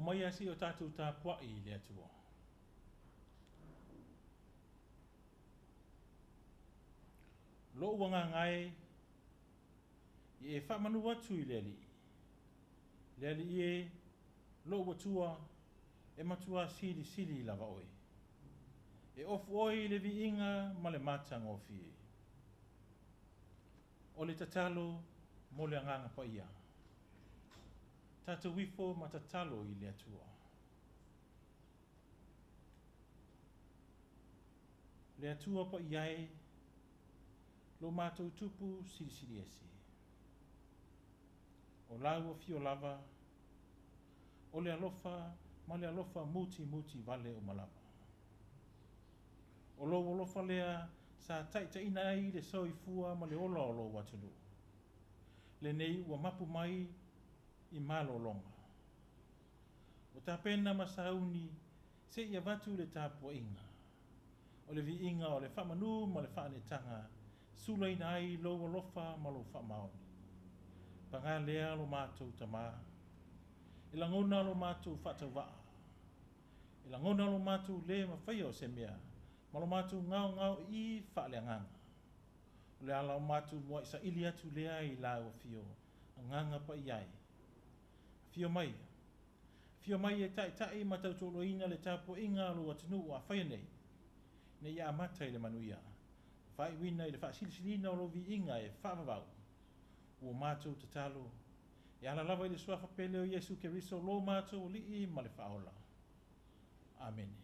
Aumaia se i o tatou tapuai i le Atua. Lou agaga e, ia e faamanu atu i le Alii. Le Alii e, lou Atua, e matua silisili lava oe. E ofu oe i le viiga ma le matagofie. O le tatalo mo le Agaga Paia. Tatou ifo ma tatalo i le Atua. Le Atua paia e, lo matou Tupu silisili ese. O lau afio lava, o le alofa ma le alofa mutimuti vale uma lava. O lou alofa lea sa taitaiina ai le soifua ma le ola o lou atunuu. Lenei ua mapu mai i malologa. Ua tapena ma sauni se i avatu le tapuaiga. O le viiga o le faamanu ma le faaneetaga, sulaina ai lou alofa ma lou faamaoni. Paga lea lo matou Tama, e lagona lo matou faatauvaa, e lagona lo matou le mafaia o se mea, ma lo matou gaogaoii faaleagaga. O le ala o matou muai saili atu lea i lau afio, Agaga Paia e. Afio mai, afio mai e taitai ma tautualuaina le tapuaiga a lou atunuu a faia nei, ina ia amata i le manuia, faaiuina i le faasilisiliina o lou viiga e faavavau. Ua matou tatalo, e ala lava i le suafa pele o Iesu Keriso lo matou Alii ma le Faaola. Amene.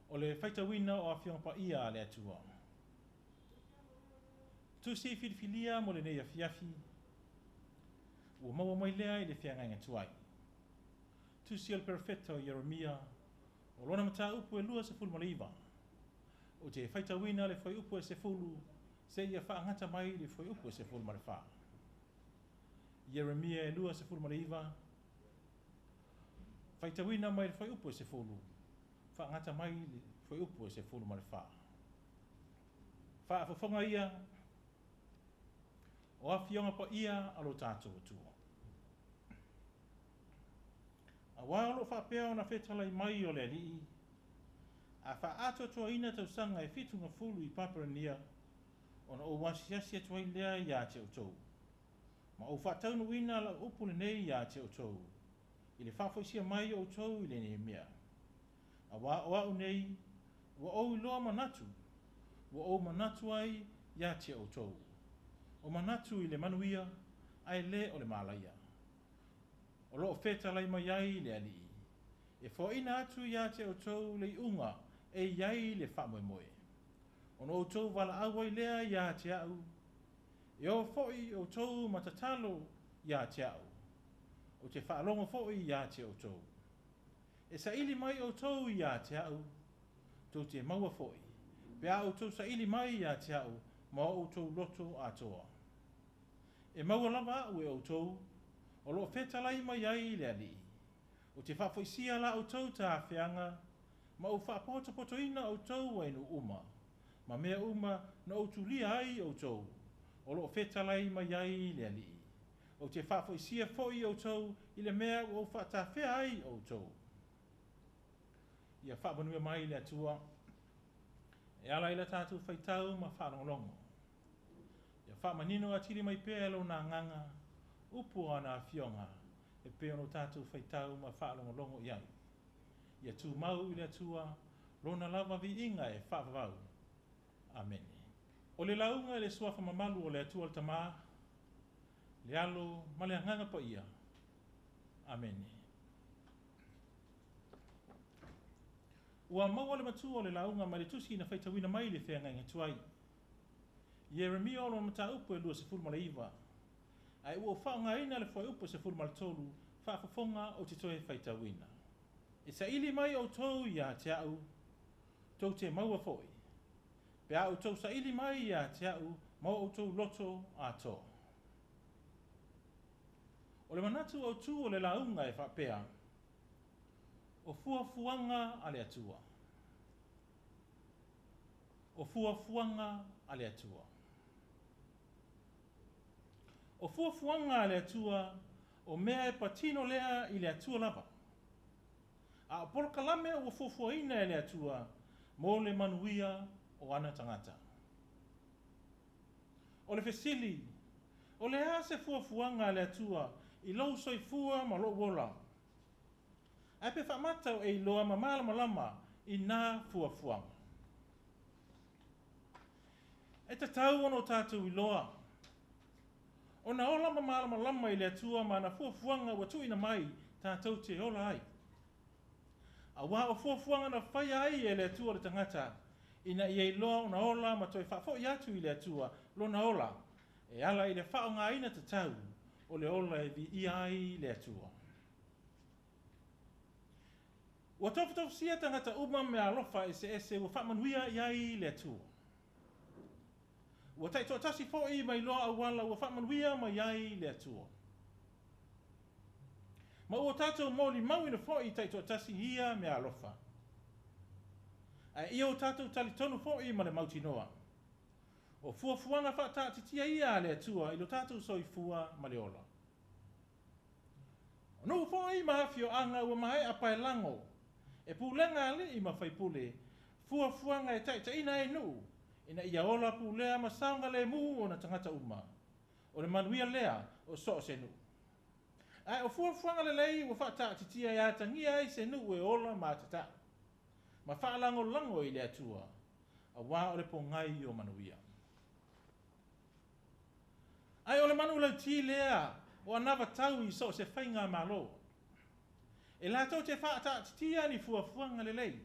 O le faitauina o Afioga Paia a le Atua. Tusi filifilia mo lenei afiafi, ua maua mai lea i le feagaiga tuai. Tusi o le Perofeta o Ieremia, o lona mataupu e 29. Ou te faitauina le fuaiupu e 10, seia faagata mai le fuaiupu e 14. Ieremia e 29, faitauina mai le fuaiupu e 10, faagata mai le fuaiupu e 14. Faafofoga ia o afioga paia a lo tatou Atua. Aua o lo o faapea ona fetalai mai o le Alii, a faaatoatoaina tausaga e 70 i Papelonia, ona ou asiasi atu ai lea ia te outou, ma ou faataunuuina lau upu lenei ia te outou, i le faafoisia mai o outou i lenei mea. Aua o au nei, ua ou iloa manatu, ua ou manatu ai ia te outou. O manatu i le manuia, ae le o le malaia. O lo o fetalai mai ai le Alii, e foaina atu ia te outou le iuga e i ai le faamoemoe. Ona outou valaau ai lea ia te au, e o foi outou ma tatalo ia te au, ou te faalogo foi ia te outou. E saili mai outou ia te au, tou te maua foi, pe a outou saili mai ia te au ma o outou loto atoa. E maua lava au e outou, o lo o fetalai mai ai le Alii. Ou te faafoisia la outou tafeaga, ma ou faapotopotoina outou ai nuu uma, ma mea uma na ou tulia ai outou, o lo o fetalai mai ai le Alii. Ou te faafoisia foi outou i le mea ua ou faatafea ai outou. Ia faamanuia mai le Atua, e ala i la tatou faitau ma faalogologo. Ia faamanino atili mai pea e lona agaga, upu o ana afioga, e pei ona tatou faitau ma faalogologo i ai. Ia tumau i le Atua, lona lava viiga e faavavau. Amene. O le lauga i le suafa mamalu o le Atua le Tama, le Alo ma le Agaga Paia. Amene. Ua maua le matua o le lauga mai le tusi na faitauina mai le feagaiga tuai. Ieremia o lona mataupu e 29, ae ua ou faaaogaina le fuaiupu e 13, faafofoga ou te toe faitauina. E saili mai outou ia te au, tou te maua foi, pe a outou saili mai ia te au ma o outou loto atoa. O le manatu autu o le lauga e faapea, o fuafuaga a le Atua. O fuafuaga a le Atua. O fuafuaga a le Atua o mea e patino lea i le Atua lava. A o polokalame ua fuafuaina e le Atua mo le manuia o ana tagata. O le fesili, o le a se fuafuaga a le Atua i lou soifua ma lou ola? Ae pe faamata o e iloa ma malamalama i na fuafuaga? E tatau ona o tatou iloa, ona ola ma malamalama i le Atua ma ana fuafuaga ua tuuina mai tatou te ola ai. Aua o fuafuaga na faia ai e le Atua le tagata, ina ia iloa ona ola ma toe faafoi atu i le Atua lona ola, e ala i le faaaogaina tatau o le ola e viia ai le Atua. Ua tofutofusia tagata uma ma meaalofa eseese ua faamanuia i ai le Atua. Ua taitoatasi foi ma iloa auala ua faamanuia mai ai le Atua. Ma ua tatou molimauina foi taitoatasi ia meaalofa. Ae ia o tatou talitonu foi ma le mautinoa, o fuafuaga faataatitia ia a le Atua i lo tatou soifua ma le ola. O nuu foi ma afioaga ua maea paelago e pulega a alii ma faipule, fuafuaga e taitaiina ai nuu ina ia ola pulea ma saogalemu ona tagata uma. O le manuia lea o so o se nuu. Ae o fuafuaga lelei ua faataatitia e atagia ai se nuu e ola ma atatau, ma faalagolago i le Atua, aua o le pogai o manuia. Ae o le manulauti lea o anavatau i so o se faigamalo, e latou te faataatitia ni fuafuaga lelei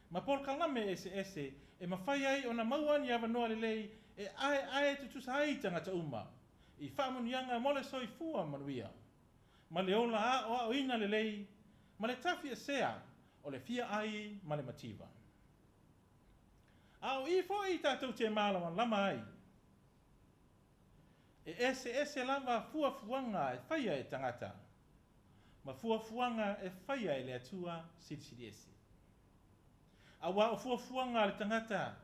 ma polokalame eseese e mafai ai ona maua ni avanoa lelei e aeae tutusa ai tagata uma i faamanuiaga mo le soifua manuia, ma le ola aoaoina lelei, ma le tafiesea o le fia ai ma le mativa. A o i foi tatou te malamalama ai, e eseese lava fuafuaga e faia e tagata, ma fuafuaga e faia e le Atua Silisili Ese. Aua o fuafuaga a le tagata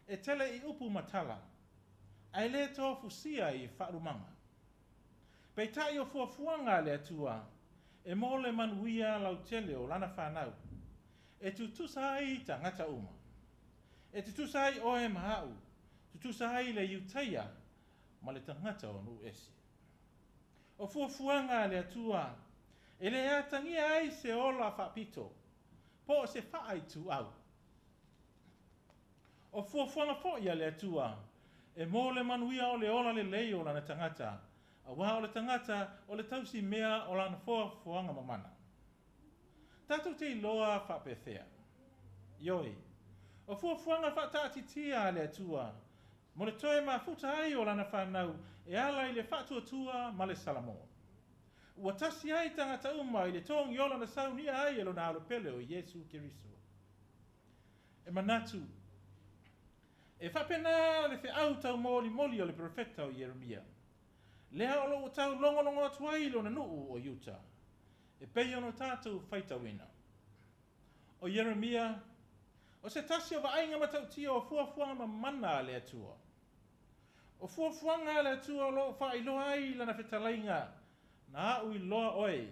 e tele i upu ma tala, ae le tofusia i faalumaga. Peitai o fuafuaga a le Atua e mo le manuia lautele o lana fanau, e tutusa ai tagata uma. E tutusa ai oe ma au, tutusa ai le Iutaia ma le tagata o nuu ese. O fuafuaga a le Atua e le atagia ai se ola faapito, po o se faaituau. O fuafuaga foi a le Atua e mo le manuia o le ola lelei o lana tagata, aua o le tagata o le tausimea o lana foafoaga mamana. Tatou te iloa faapefea. Ioe, o fuafuaga faataatitia a le Atua mo le toe mafuta ai o lana fanau e ala i le faatuatua ma le Salamo. Ua tasi ai tagata uma i le togiola na saunia ai e lona alo pele o Iesu Keriso. E manatu, e faapena le feau taumolimoli o le perofeta o Ieremia, lea o loo taulogologo atu ai lona nuu o Iuta, e pei ona tatou faitauina. O Ieremia, o se tasi o vaaiga matautia o fuafuaga mamana a le Atua. O fuafuaga a le Atua o loo faailoa ai lana fetalaiga, na au iloa oe,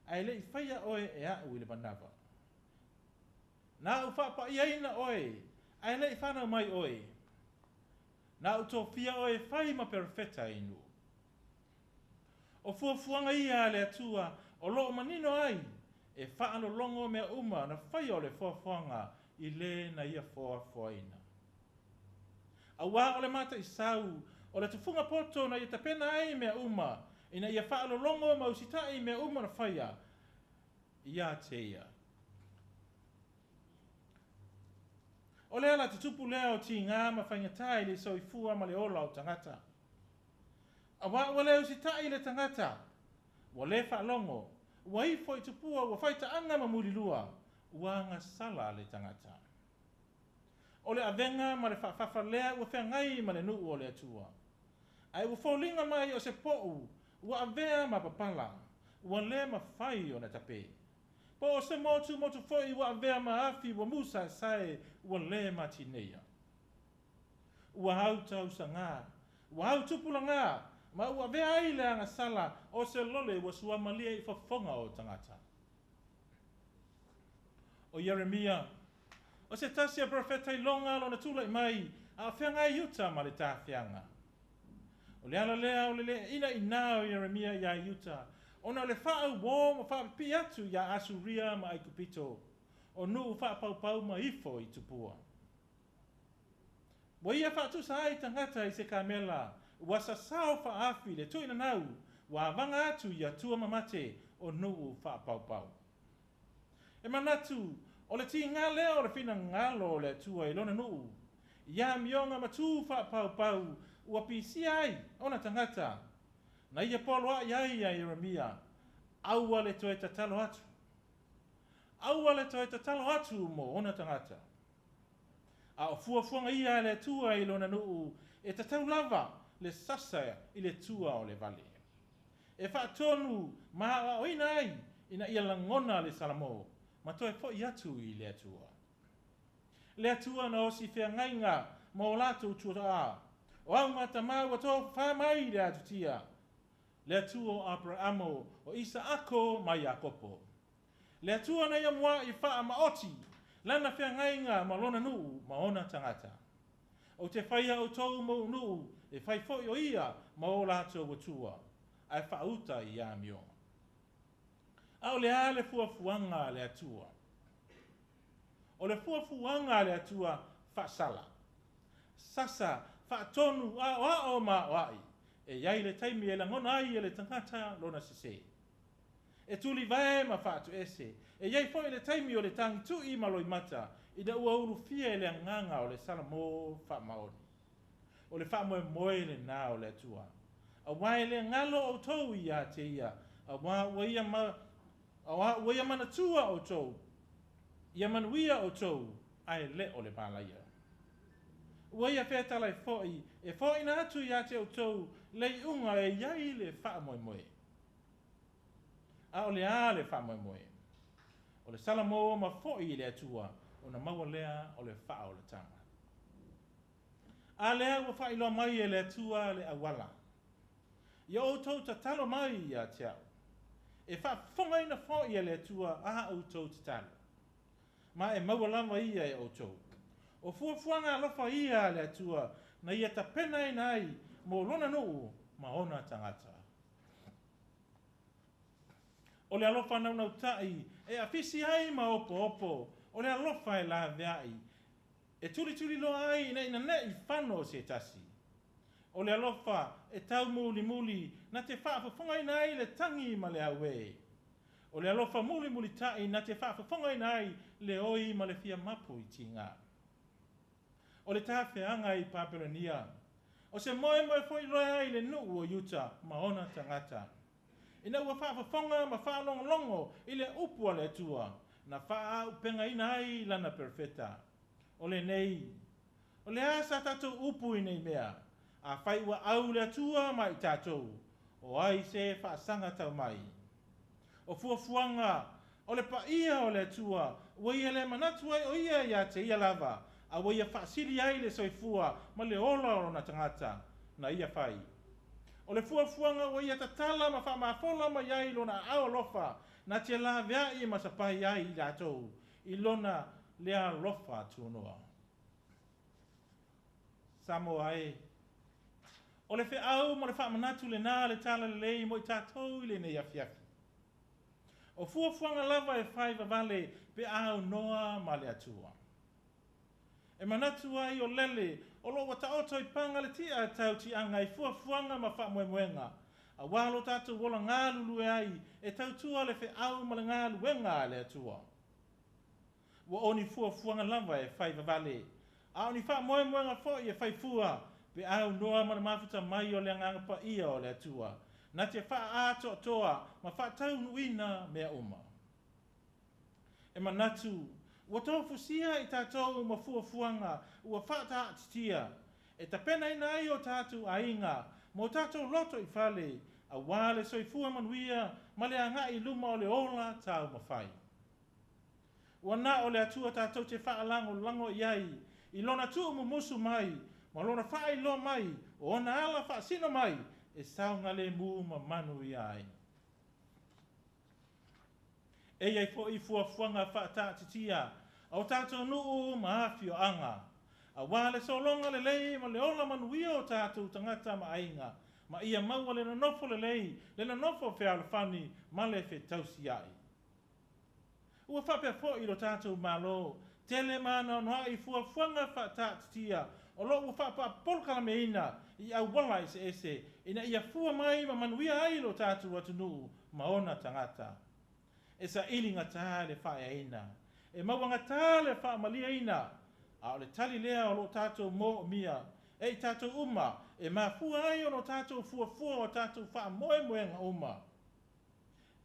ae le i faia oe e au i le manava. Na au faapaiaina oe, ae le i fanau mai oe. Na au tofia oe e fai ma perofeta i nuu. O fuafuaga ia a le Atua o loo manino ai e faalologo mea uma na faia o le foafoaga i le na ia foafoaina. Aua o le mataisau o le tufuga poto na ia tapena ai mea uma, ina ia faalologo ma usitai mea uma na faia ia te ia. O le ala tutupu lea o tiga ma faigata i le soifua ma le ola o tagata. Aua ua le usitai le tagata, ua le faalogo, ua ifo i tupua, ua faitaaga ma mulilua, ua agasala le tagata. O le avega ma le faafafa lea ua feagai ma le nuu o le Atua. Ae ua foliga mai o se pou ua avea ma papala, ua le mafai ona tape. Po o se motu motu foi ua avea ma afi ua musaesae ua le matineia. Ua autausaga, ua autupulaga, ma ua avea ai le agasala o se lole ua suamalie i fofoga o tagata. O Ieremia, o se tasi o perofeta iloga lona tula'i mai a o feagai Iuta ma le tafeaga. O le ala lea o le le inaina o Ieremia iā Iuta, ona o le faauō ma faapipii atu iā Asuria ma Aikupito, o nuu faapaupau ma ifo i tupua. Ua ia faatusa ai tagata i se kamela ua sasao faaafi le tuinanau ua avaga atu i atua mamate o nuu faapaupau. E manatu, o le tiga lea o le finagalo o le Atua i Lona nuu, i amioga ma tu faapaupau ua pisia ai ona tagata, na ia poloai ai iā Ieremia, Aua le toe tatalo atu. Aua le toe tatalo atu mo ona tagata. A o fuafuaga ia a le Atua i Lona nuu, e tatau lava le sasa i le tua o le vale. E faatonu ma aoaoina ai ina ia lagona le Salamo ma toe foi atu i le Atua. Le Atua na osi feagaiga ma o latou tuaa, o augatama ua tofafa mai i le atutia, le Atua o Aperaamo, o Isaako ma Iakopo. Le Atua na ia mua'i faamaoti Lana feagaiga ma Lona nuu ma ona tagata. Ou te faia outou ma ou nuu, e fai foi o Ia ma o latou Atua, ae faauta i amioga. A o le a le fuafuaga a le Atua? O le fuafuaga a le Atua, faasala. Sasa, faatonu, aoao ma aoai. E i ai le taimi e lagona ai e le tagata lona sese. E tulivae ma faatuese. E i ai foi le taimi o le tagitu'i ma loimata ina ua ulufia e le agaga o le Salamo faamaoni. O le faamoemoe lenā o le Atua. Auā e le galo outou iā te Ia, auā ua Ia ma, auā ua Ia manatua outou, ia manuia outou, ae le o le malaia. Ua Ia fetalai foi e foaina atu iā te outou le iuga e i ai le faamoemoe. A o le a le faamoemoe? O le Salamo ma foi i le Atua, ona maua lea o le faaolataga. A lea ua faailoa mai e le Atua le auala. Ia outou tatalo mai ia te au. E faafofogaina foi e le Atua a outou tatalo. Ma e maua lava ia e outou. O fuafuaga alofa ia a le Atua na ia tapenaina ai mo Lona nuu ma ona tagata. O le alofa naunautaʻi e afisi ai ma opoopo, o le alofa e laveai, e tulituliloa ai ina ina neʻi fano o se tasi. O le alofa e taumulimuli na te faafofogaina ai le tagi ma le auē. O le alofa mulimulitaʻi na te faafofogaina ai le oi ma le fia mapu i tiga. O le tafeaga i Papelonia, o se moemoe foi lea i le nuu o Iuta ma ona tagata. Ina ua faafofoga ma faalogologo i le upu a le Atua, na faaauupegaina ai Lana perofeta, o lenei, O le a sa tatou upu i nei mea? Afai ua au le Atua ma i tatou, o ai se faasaga tau mai? O fuafuaga o le paia o le Atua, ua Ia le manatu ai o Ia iā te Ia lava, a ua Ia faasili ai le soifua ma le ola o Lona tagata, na Ia fai. O le fuafuaga ua Ia tatala ma faamafola mai ai Lona aao alofa, na te laveai ma sapai ai i latou i Lona le alofa tunoa. Samoa e! O le feau ma le faamanatu lenā le Talalelei mo i tatou i lenei afiafi. O fuafuaga lava e fai vavale pe a aunoa ma le Atua. E manatu ai o lele o lo o ua taoto i paga le tia tau tiaga i fuafuaga ma faamoemoega, aua lo tatou ola galulue ai e tautua le feau ma le galuega a le Atua. Ua o ni fuafuaga lava e fai vavale, a o ni faamoemoega foi e fai fua pe a aunoa ma le mafuta mai o le Agaga Paia o le Atua, na te faaatoatoa ma faataunuuina mea uma. E manatu, ua tofusia i tatou ma fuafuaga ua faataatitia e tapenaina ai o tatou aiga ma o tatou loto i fale aua le soifua manuia ma le agai i luma o le ola taumafai. Ua na o le Atua tatou te faalagolago i ai i Lona tuumumusu mai ma Lona faailoa mai o Ona ala faasino mai e saogalemu ma manuia ai. E i ai foi fuafuaga faataatitia a o tatou nuu ma afioaga, aua le sologa lelei ma le ola manuia o tatou tagata ma aiga, ma ia maua le nonofo lelei, le nonofo fealofani ma le fetausiai. Ua faapea foi lo tatou Malo, tele ma anoanoai fuafuaga faataatitia o lo o ua faapolokalameina i auala eseese ina ia fua mai ma manuia ai lo tatou atunuu ma ona tagata. E saili gata le faaeaina, e maua gata le faamalieina, a o le tali lea o lo o tatou moomia e i tatou uma e mafua ai ona o tatou fuafua o tatou faamoemoega uma.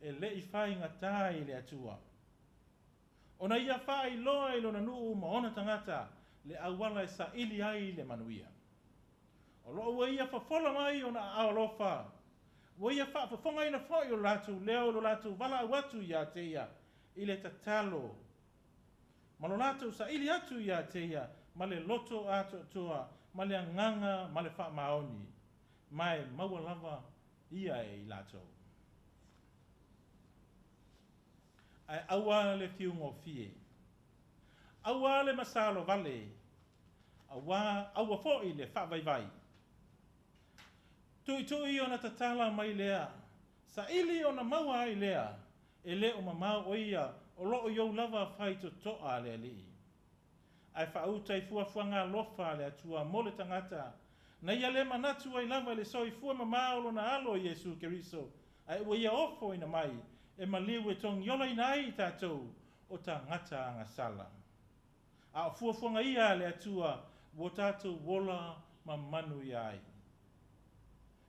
E le i faigata i le Atua ona ia faailoa i lona nuu ma ona tagata le auala e saili ai le manuia. O lo o ua ia fofola mai ona aao alofa, ua ia faafofogaina foi o latou leo i lo latou valaau atu ia te ia i le tatalo, ma lo latou saili atu ia te ia ma le loto atoatoa, ma le agaga ma le faamaoni, ma e maua lava ia e i latou. Ae aua le fiugofie, aua le masalo vale, aua foi le faavaivai. Tuitui ona tatala mai lea, saili ona maua ai lea, e le o mamao o ia o lo o i ou lava faitotoa le Alii. Ae faauta i fuafuaga alofa a le Atua mo le tagata, na ia le manatu ai lava i le soifua mamao o lona alo Iesu Keriso, ae ua ia ofoina mai e maliu e togiolaina ai i tatou o tagata agasala. A o fuafuaga ia a le Atua ua tatou ola ma manuia ai.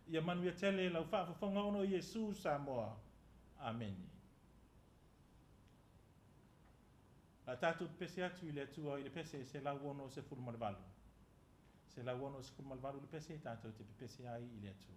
Ia manuia tele lau faafofoga ona o Iesu Samoa. Amene. La tatou pepese atu i le Atua i le pese 168. 168 le pese tatou te pepese ai i le Atua.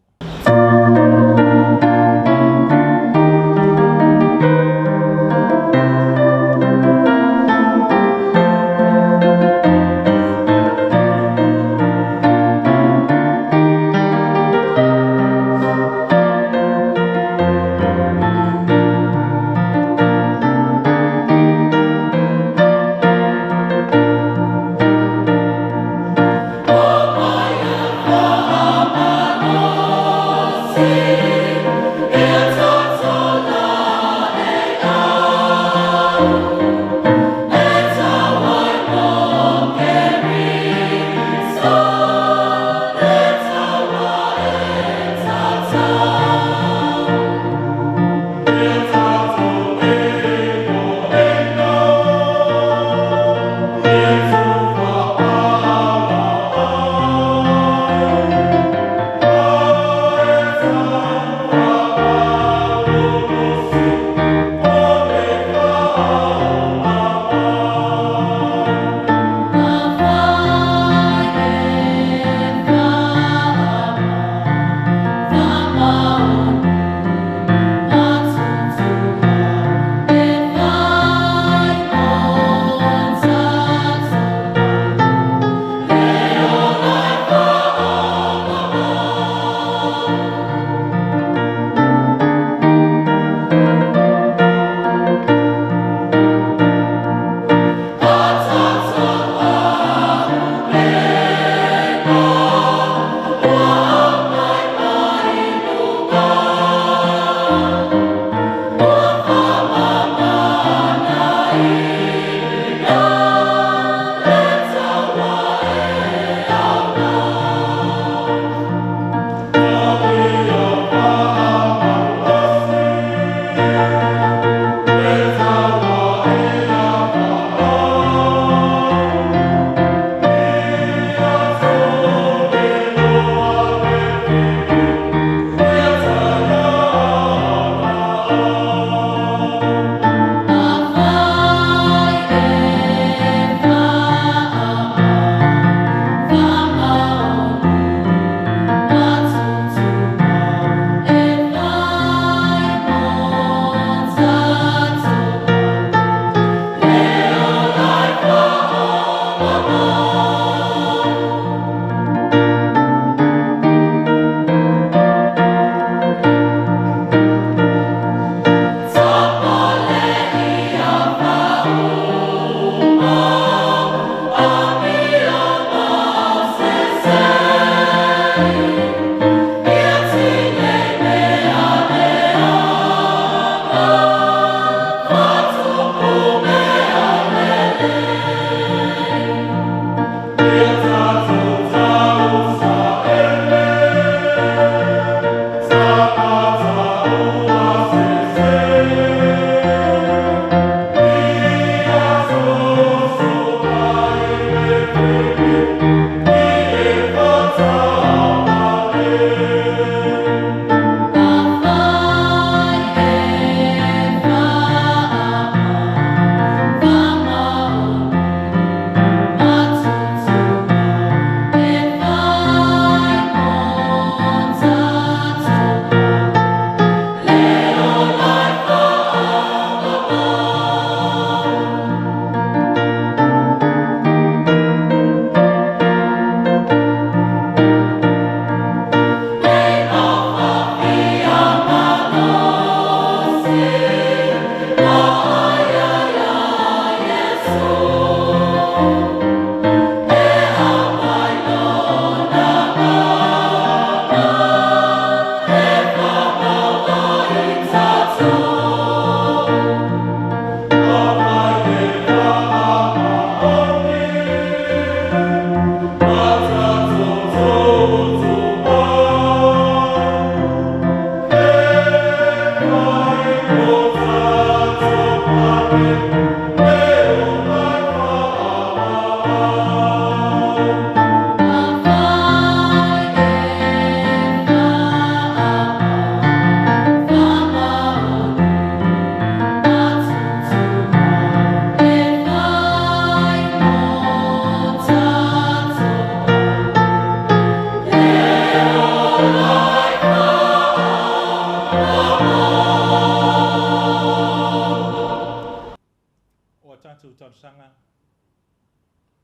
talosaga,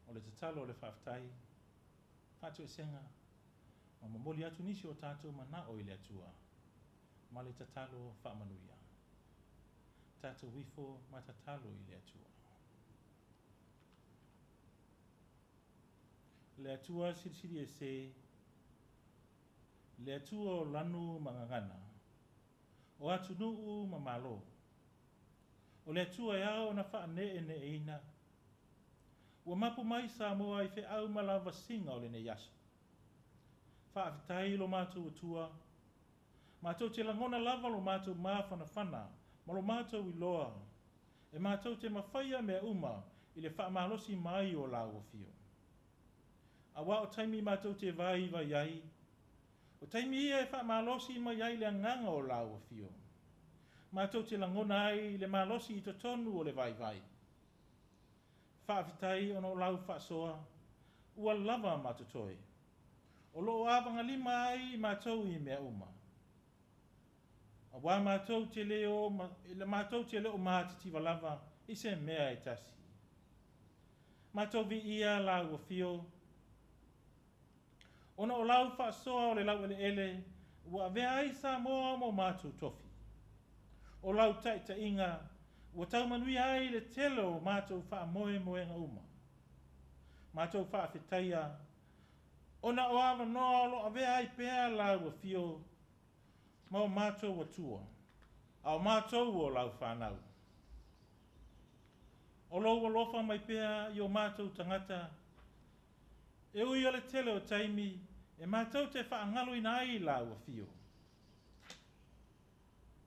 o le tatalo o le faafetai, faatoesega, ma momoli atu nisi o tatou manao i le Atua, ma le tatalo faamanuia. Tatou ifo ma tatalo i le Atua. Le Atua Silisili Ese, le Atua o lanu ma gagana, o atunuu ma Malo, o le Atua e ao ona faaneeneeina, ua mapu mai Samoa i feau ma lavasiga o lenei aso. Faafetai lo matou Atua, matou te lagona lava lo matou mafanafana ma lo matou iloa, e matou te mafaia mea uma i le faamalosi mai o lau afio. Aua o taimi matou te vaivai ai, o taimi ia e faamalosi mai ai le agaga o lau afio. Matou te lagona ai le malosi i totonu o le vaivai. Faafetai ona o lau faasoa, ua lava ma totoe. O lo o avagalima ai matou i mea uma. Aua matou te le o, matou te le o matitiva lava i se mea e tasi. Matou viia lau afio, ona o lau faasoa o le laueleele ua avea ai Samoa ma o matou tofi. O lau taitaiga ua tau manuia ai le tele o matou faamoemoega uma. Matou faafetaia ona o avanoa o lo o avea ai pea lau afio ma o matou Atua, a o matou o lau fanau. O lou alofa mai pea i o matou tagata, e ui o le tele o taimi e matou te faagaloina ai lau afio.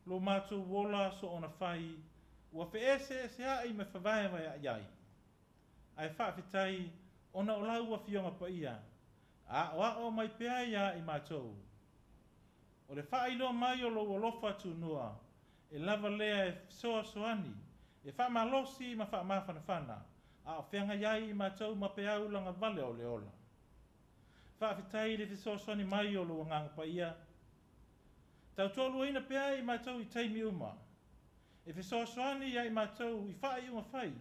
Lo matou ola soona fai, ua feeseeseai ma fevaevaea'i ai. Ae faafetai ona o lau Afioga Paia, aoao mai pea ia i matou. O le faailoa mai o lou alofa tunoa, e lava lea e fesoasoani, e faamalosi ma faamafanafana, a o feagai ai i matou ma peau lagavale o le ola. Faafetai i le fesoasoani mai o lou Agaga Paia, tautoaluaina pea i matou i taimi uma, e fesoasoani ia i matou i faaiuga fai,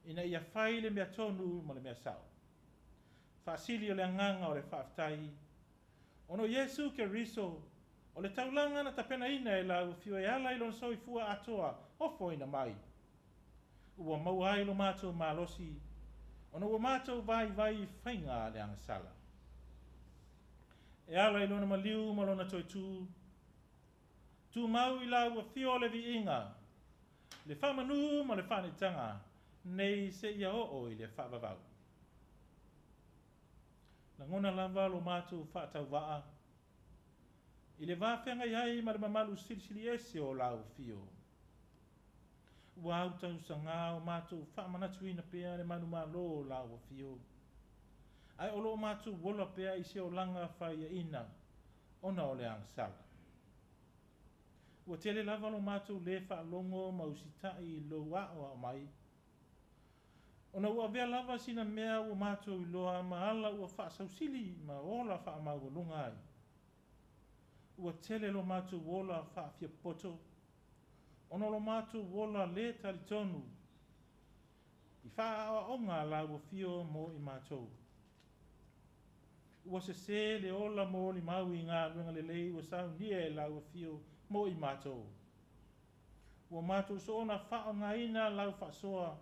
ina ia fai le mea tonu ma le mea sao. Faasili o le agaga o le faafetai, ona o Iesu Keriso, o le taulaga na tapenaina e lau afio e ala i lona soifua atoa ofoina mai, ua maua ai lo matou malosi, ona ua matou vaivai i faiga a le agasala. E ala i lona maliu ma lona toe tu, tumau i lau afio o le viiga, le faamanu ma le faaneetaga, nei seia oo i le faavavau. Lagona lava lo matou faatauvaa, i le va feagai ai ma le mamalu silisili ese o lau afio. Ua autausagā o matou faamanatuina pea le manumalo o lau afio, ae o lo o matou ola pea i se olaga faiaina ona o le agasala. Ua tele lava lo matou lē faalogo ma usitai i lou aoao mai, ona ua avea lava sina mea ua matou iloa ma ala ua faasausili ma ola faamaualuga ai. Ua tele lo matou ola faafiapoto, ona o lo matou ola lē talitonu i faaaoaoga a lau afio mo i matou. Ua sesē le ola molimau i galuega lelei ua saunia e lau afio mo i matou. Ua matou soona faaaogaina lau faasoa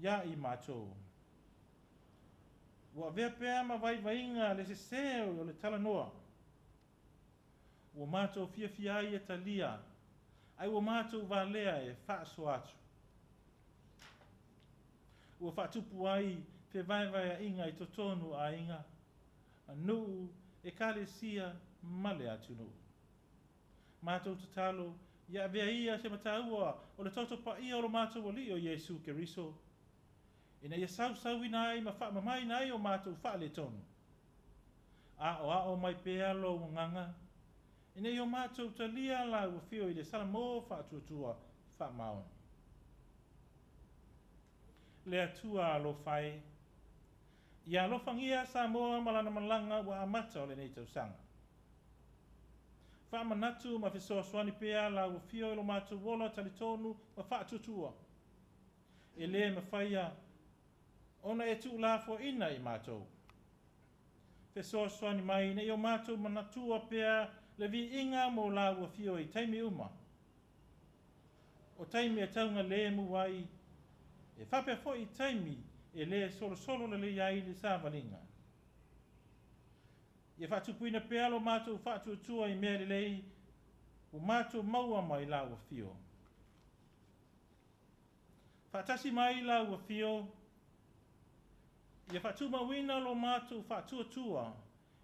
ia i matou. Ua avea pea ma vaivaiga le sesē o le talanoa. Ua matou fiafia ai e talia, ae ua matou valea e faasoa atu. Ua faatupu ai fevaevaeaiga i totonu o aiga, nuu, ekalesia ma le atunuu. Matou tatalo, ia avea ia se mataua o le toto paia o lo matou Alii o Iesu Keriso, ina ia sausauina ai ma faamamaina ai o matou faaletonu. Aoao mai pea lou agaga, ina ia o matou talia lau afio i le salamo faatuatua faamaoni. Le Atua alofa e, ia alofagia Samoa ma lana malaga ua amata o lenei tausaga. Faamanatu ma fesoasoani pea lau afio i lo matou ola talitonu ma faatuatua. e lē mafaia ona e tuulafoaina i matou. Fesoasoani mai ina ia o matou manatua pea le viiga mo Lau Afio i taimi uma, o taimi e taugalemu ai, e faapea foi i taimi e lē solosolo lelei ai le savaliga. Ia faatupuina pea lo matou faatuatua i mea lelei ua matou maua mai Lau Afio. Faatasi mai Lau Afio, ia faatumauina lo matou faatuatua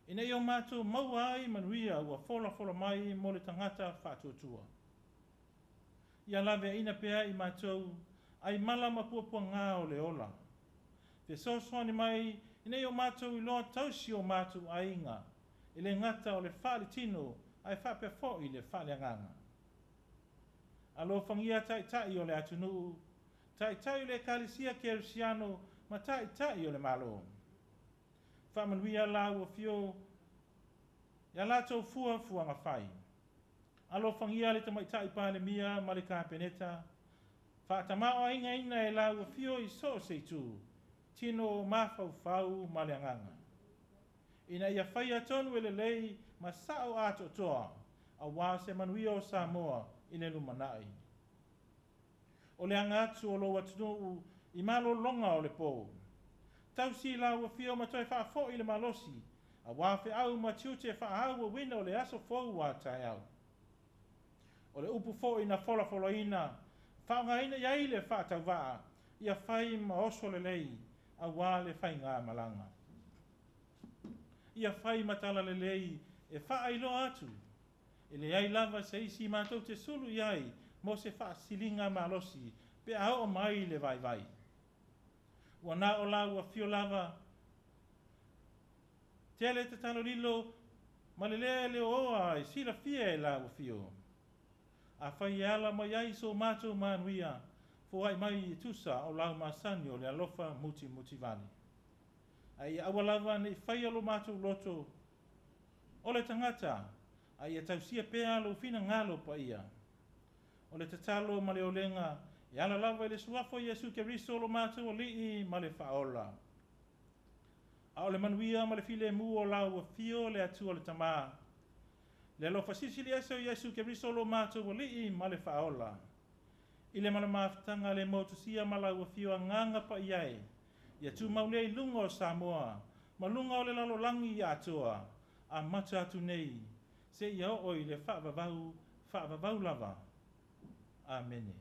ina ia o matou maua ai manuia ua folafola mai mo le tagata faatuatua. Ia laveaina pea i matou ai mala ma puapuagā o le ola. Fesoasoani mai ina ia o matou iloa tausi o matou aiga, e le gata o le faaletino ae faapea foi le faaleagaga. Alofagia Taitai o le atunuu, Taitai o le Ekalesia Kerisiano ma Taitai o le Malo. Faamanuia Lau Afio i a latou fuafuaga fai. Alofagia le Tamaitai Palemia ma le Kapeneta, faatamaoaigaina e Lau Afio i so o se itu, tino, mafaufau ma le agaga, ina ia faia tonu e lelei ma sao atoatoa aua se manuia o Samoa i le lumanai. O le aga atu o lou atunuu i malologa o le po, tausi i Lau Afio ma toe faafoi le malosi aua feau ma tiute faaauauina o le aso fou a taeao. O le upu foi na folafolaina, faaaogaina i ai le faatauvaa, ia fai ma oso lelei aua le faigamalaga. Ia fai ma tala lelei e faailoa atu, e leai lava se isi matou te sulu i ai mo se faasiliga malosi pe a oo mai le vaivai. Ua na o Lau Afio lava tele tatalo lilo ma le lē leoa e silafia e Lau Afio. Afai e ala mai ai so matou manuia, foai mai e tusa o Lau masani o le alofa mutimutivale. Ae ia aua lava ne i faia lo matou loto o le tagata, a ia tausia pea Lou finagalo paia. O le tatalo ma le olega e ala lava i le Suafa o Iesu Keriso lo matou Alii ma le Faaola. A o le manuia ma le filemu o Lau Afio le Atua le Tama, le alofa silisili ese o Iesu Keriso lo matou Alii ma le Faaola, i le malamafutaga le motusia ma Lau Afio Agaga Paia e, ia tumau lea i luga o Samoa ma luga o le lalolagi atoa, amata atu nei seia oo i le faavavau faavavau lava. Amene.